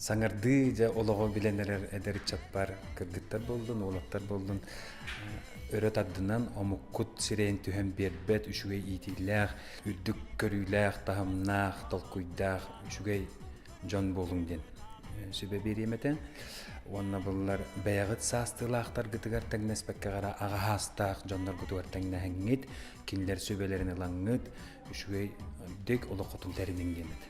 Саҥардыы дьэ олоҕу билэн эрэр эдэр ыччаппар кыргыттар буоллун, уолаттар буоллун өрө тардынан омуккут сирэйин түһэн биэрбэт үчүгэй иитиилээх, үрдүк көрүүлээх, таһымнаах, толкуйдаах үчүгэй дьон буолуҥ диэн сүбэ биэриэм этэ. Уонна буллар бэйэҕит саастыылаахтаргытыгар тэҥнэспэккэ эрэ аҕа саастаах дьонноргутугар тэҥнэһэҥҥит, кинилэр сүбэлэрин ылаҥҥыт, үчүгэйдик олоххутун тэриниҥ диэн этэ.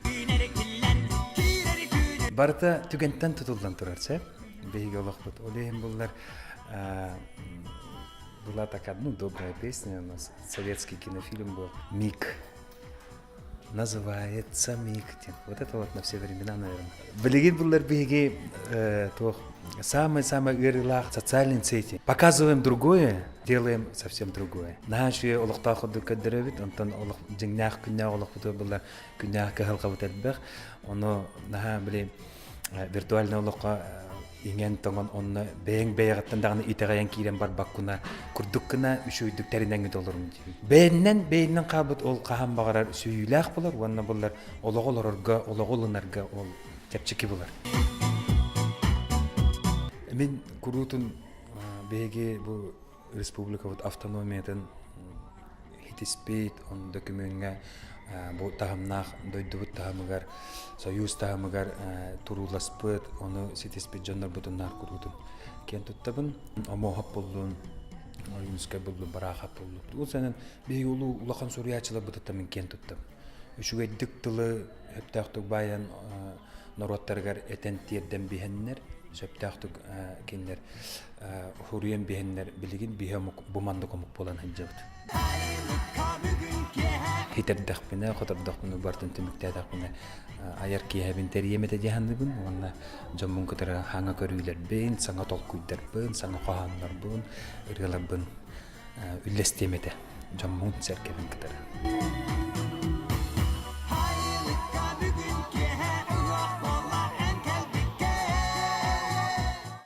Барыта түгэнтэн тутуллан турар сөп. Биһиги олохпут. Ол иһин буллар была такая, ну, добрая песня у нас, советский кинофильм был «Миг». Называется «Миг». Вот это вот на все времена, наверное. Билигин буллар биһиги туох самый-самый ыарыылаах социальные сети. Показываем другое, делаем совсем другое. Наһаа үчүгэй олохтоох курдук көрдөрөбүт, онтон олох дьиҥнээх күннээх олохпутугар буллар күннээх кыһалҕабыт элбэх. Ону наһаа били виртуальнай олоххо иҥэн-тоҥон онно бэйэҥ бэйэҕиттэн даҕаны итэҕэйэн киирэн барбаккына курдук гына үчүгэйдик тэринэҥҥит олоруҥ диибин. Бэйэннэн бэйэннэн хаалбыт ол хаһан баҕарар сүүйүүлээх булар уонна буллар олоҕу олорорго, олоҕу ылынарга ол чэпчэки булар. Мин куруутун биһиги бу республикабыт автономиятын хитиспит, он докумеҥҥа бу таһымнаах дойдубут таһымыгар, союз таһымыгар турууласпыт, ону ситиспит дьоннорбутун наар куруутун киэн туттабын. Омоһоп буллун, Ойуунускай буллун, Бараахап буллун. Ол сэнэн биһиги улуу улахан суруйааччыларбытыттан мин киэн туттабын. Үчүгэйдик тылы сөптөөхтүк баайан норуоттарыгар этэн тиэрдэн биһэннэр, сөптөөхтүк кинилэр Хуруйан биһэннэр билигин биһи омук бу маннык омук буолан сылдьабыт. Хитэрдэхпинэ, хотордохпуна, барытын түмүктээтэхпинэ айар киэһэбин тэрийэм этэ дии саныыбын уонна дьоммун кытары хаҥа көрүүлэрбин, саҥа толкуйдарбын, саҥа хоһооннорбун, ырыаларбын үллэстиэм этэ дьоммун сэргэбин кытары.